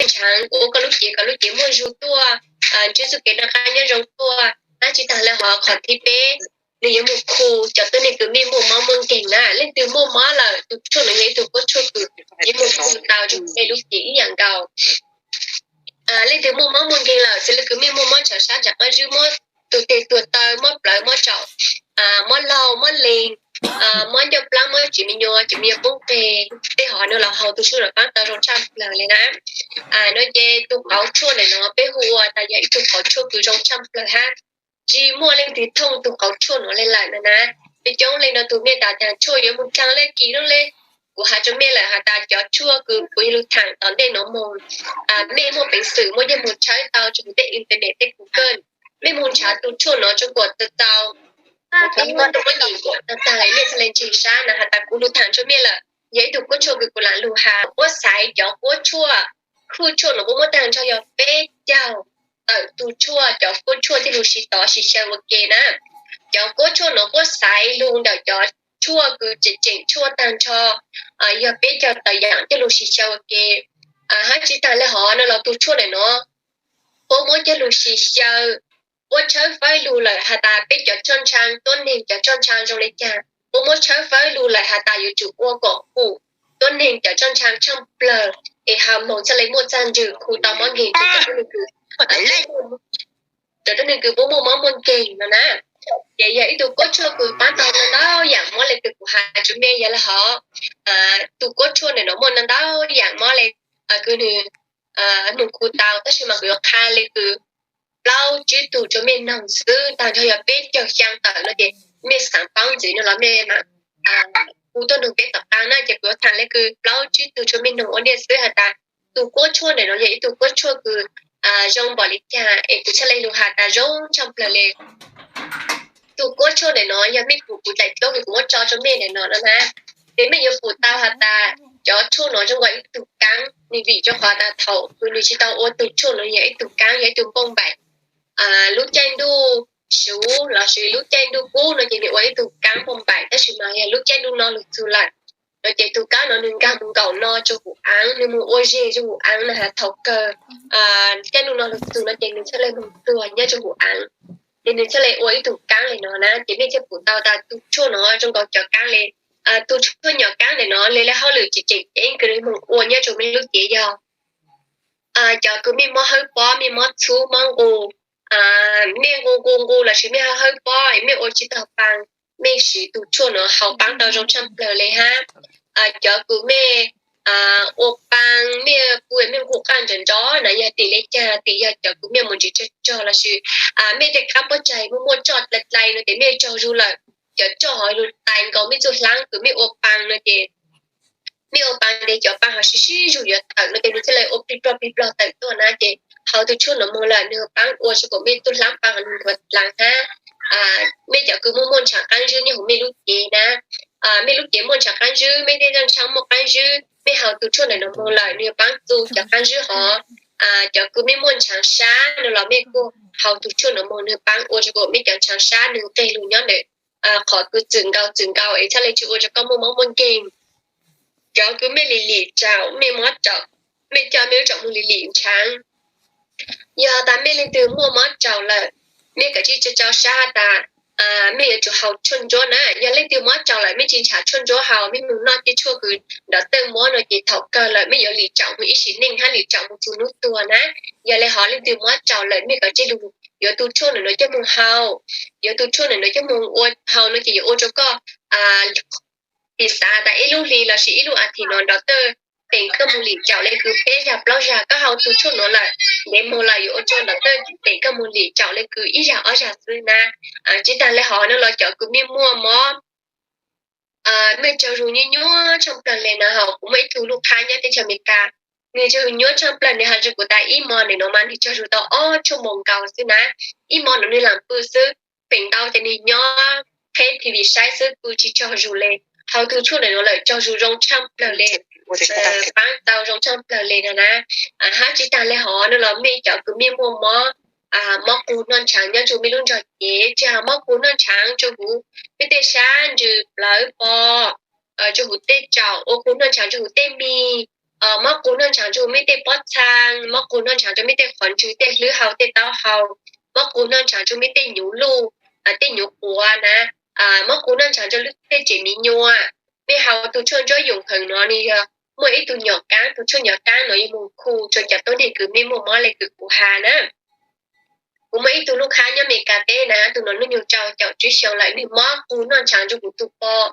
ntshav ua koj lub cev kom lub cev muaj zug tuaj, ntsib txoj kev noj qab nyob zoo tuaj. Tab tsis tas li hov qhov thib peb, nws yuav mus khu cov tuab neeg kws mej muaj mob muaj nkeeg na. Leej twg muaj mob lawm tus tshuaj no yog ib tug kuab tshuaj kws yuav mus khu tau rau mej lub cev ib yam nkaus. Leej twg muaj mob muaj nkeeg lawm, xws li kws mej muaj mob ntshav sab ntshav qab zib, muab tus teg tuag taw, mob plawv mob tsaum, mob laug mob leeg, mob ncauj plaab, mob tsev me nyuam, tsev me nyuam poob qeg, tej hov no los haus tus tshuaj no paab tau zoo tshaj plawg li na. No ces tus qauv tshuaj ntawm no peb hu ua tas yog ib tug qauv tshuaj kws zoo tshaj plawg hab. Tsis muaj leej twg thooj tus qauv tshuaj no li lawm no na. Peb coob leej no tus mej tas taag tshuaj yuav mus dlaag le kis lub le. Kuv has rua mej lawm has tas cov tshuaj kws kuv yuav lug thaam tom ntej no moog, mej muaj peev xwm muaj nyiaj moog tshawb tau rua huv tej internet tej Google. Mej moog nrhav tus tshuaj no rua kuas tau tau, muab nyem kuas tau taag mej txhad le ntseeg sab na has tas kuv lug thaam rua mej lawm. Yog ib tug kuab tshuaj kws kuv lam lug has, puab xaiv cov kuab tshuaj, kuab tshuaj no puab muab taag nrho yog peb caug tawm tug tshuaj, cov kuab tshuaj thiaj lug sib tov sib xyaw ua ke na. Cov kuab tshuaj no puab xaiv lug ntawm cov tshuaj kws tseem tseem tshuaj taag nrho yog peb caug tawm yaam coj lug sib xyaw ua ke. Hab tsis taag le hov no los tus tshuaj ntawm no puab muab coj lug sib xyaw, puab tshawb fawb lug lawm has tas peb cov roj ntshaa, tuab neeg cov roj ntshaa zoo le caag, puab muab tshawb fawb lug lawm has tas yuav tsum ua kom hum tuab neeg cov roj ntshaa tshaj plawg es ha moog txhad le muaj txag ntswg khu tau mob nkeeg rua cov tuab neeg kws puab muaj mob muaj nkeeg no na. Ces yog ib tug kuab tshuaj kws paab tau ntau ntau yaam mob le kws kuv has rua mej yog le hov. Tus kuab tshuaj ntawm no muaj ntau ntau yaam mob le kws nwg moog khu tau, tab sis mas kuv yuav qha le kws plaub tsib tug rua mej noog xwb, taag nrho yog peb caug xyaa tawm no ces mej xaav paub ntxiv no los mej mam hu tuaj noog peb tom qab na. Ces kuv yuav thaam le kws plaub tsib tug rua mej noog ua ntej xwb has tas tus kuab tshuaj ntawm no yog ib tug kuab tshuaj kws zoo npaum le caag es kuv txhad le lug has tas zoo tshaj plawg le. Tus kuab tshuaj ntawm no yog mej pum kuv daim duab kws kuv muab tso rua mej ntawm no no na. Ces mej yuav pum tau has tas cov tshuaj no zoo nkaus ib tug kaab, nws vim rua qhov tas thaum kws nws tsis tau ua tug tshuaj no yog ib tug kaab, yog ib tug npauj npaim. Lub caij ntuj suv lossis lub caij ntuj kub no ces nws ua ib tug kaab npauj npaim, tab sis mas yog lub caij ntuj no lug txug lawm no ces tus kaab no nws nkag mus nkaum no rua huv aav, nws mus ua zeg rua huv aav na has thaum kawg caij ntuj no lug txug no ces nws txhad le moog tuag nyob rua huv aav. Ces nws txhad le ua ib tug kaab le no na, ces mej thiaj pum tau tas tus tshuaj no zoo nkaus cov kaab le, tus tshuaj nyom kaab ntawm no le le hauj lwm tseem tseem ceeb kws nws moog ua nyob rua mej lub cev yog cov kws mej mob hawb pob, mej mob txhub mob nqus, mej nqus nqus nqus lossis mej hawb hawb pob es mej ua tsis tau paa, mej siv tus tshuaj no haus paab tau zoo tshaj plawg le hab. Cov kws mej ua paa, mej pw mej nqus qaj nrov nrov na yog tim le caag, tim yog cov kws mej mus ntsis tsog tsog lossis mej tej qab pob tsaig muaj muaj roj dlai dlai no ces mej tsaug zug lawm, cov roj ho lug tais nkaus mej txuj hlaab kws mej ua paa no ces mej ua paa tes cov paa ho sib sib zug yuav tawm no ces nws txhad le ua plig plog plig plog tawm tuaj na. Ces haus tus tshuaj no moog lawm nws paab ua rua kuas mej txuj hlaab paa ho lug nruav dlaag hab. Mej cov kws muaj muaj ntshav qaab zwb nyob huv mej lub cev na, mej lub cev muaj ntshav qaab zwb, mej tej ntshav muaj qaab zwb, mej haus tus tshuaj ntawm no moog lawm nws paab txu cov qaab zwb hov. Cov kws mej muaj ntshav sab no los mej kuj haus tus tshuaj no moog nws paab ua rua kuas mej cov ntshav sab nws nqeg lug nyob ntawm qhov kws txwm nkaus txwm nkaus es txhad le tsis ua rua koj muaj mob muaj nkeeg. Cov kws mej lim lim tsaum, mej mob tsaum, mej coj mej lub tsaum moog lim lim ntshav. Yog tas mej leej twg muaj mob tsaum lawm, mej kav tsij tso sab has tas mej yuav tsum haus tshuaj ntsuab na. Yog leej twg mob tsaum lawm mej tsis nrhav tshuaj ntsuab haus, mej moog noj tej tshuaj kws doctor muab no ces thaum kawg lawm mej yuav lim tsaum moog ib sim neej hab lim tsaum moog txug hnub tuag na. Yog le hov leej twg mob tsaum lawm mej kav tsij lug yuav tus tshuaj ntawm no coj moog haus, yuav tus tshuaj ntawm no coj moog ua haus no ces yuav ua rua koj piv xav tas ib lub hli lossis ib lub as thiv no doctor teem koj moog lim tsaum le kws peb zag plaub zag, koj haus tus tshuaj no lawm ntev moog lawm yuav ua rua doctor teem koj moog lim tsaum le kws ib zag ob zag xwb na. Tsis taag le hov no los cov kws mej muaj mob, mej tsaug zug nyuaj nyuaj tshaaj plawg le na, hos kuv muaj ib tug lub qhab nyob teb chaws Amelikas, nws tsaug zug nyuaj tshaaj plawg, nws has rua kuv tas ib mos ntawm no mas nws tsaug zug tau ob tshuaj moos nkaus xwb na. Ib mos no nws lam pw xwb, feem ntau ces nws nyob qheb T V saib xwb pw tsis tsaug zug le. Haus tus tshuaj ntawm no lawm tsaug zug zoo tshaaj plawg le, paab tau zoo tshaaj plawg le na na. Hab tsis taag le hov no los mej cov kws mej muaj mob, mob qug noj ntshaav nyob rua mej lub nrog cev, tsis has mob qug noj ntshaav rua huv mej tej sab ntsws plawv pom, rua huv tej tsaum, ua qug noj ntshaav rua huv tej mis, mob qus noj ntshav rua mej tej pob txhaa, mob qus noj ntshav rua mej tej qhov ntswg, tej hlwb hau, tej taub hau, mob qus noj ntshav rua mej tej nyuv luj, tej nyuv quav na, mob qus noj ntshav rua tej tsev miv nyuas. Mej haus tus tshuaj ntsuab yoos heev no, nwg yog muaj ib tug nyom kaab, tus tshuaj nyom kaab no yuav moog khu rua cov tuab neeg kws mej muaj mob le kws kuv has na. Kuv muaj ib tug lub qhab nyob Amelikas teb na, tug no nub nyoog rau caum tsib xyoo lawm, nwg mob qus noj ntshav rua kuv tug pob.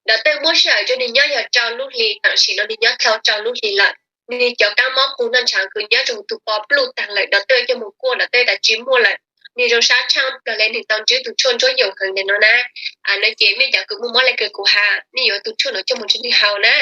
Doctor muab sij hawm rua nwg nyob yog rau lub hli, tam sim no nwg nyob dhau rau lub hli lawm. Nwg cov kaab mob qus noj ntshav kws nyob rua kuv tug pob pluj taag lawm, doctor coj moog kuaj, doctor tas tsi muaj lawm. Nwg zoo sab tshaaj plawg le nwg tau ntsib tug tshuaj ntsuab yoos heev le no na. No ces mej cov kws muaj mob le kws kuv has, mej yuav tus tshuaj no coj moog rua nwg haus na.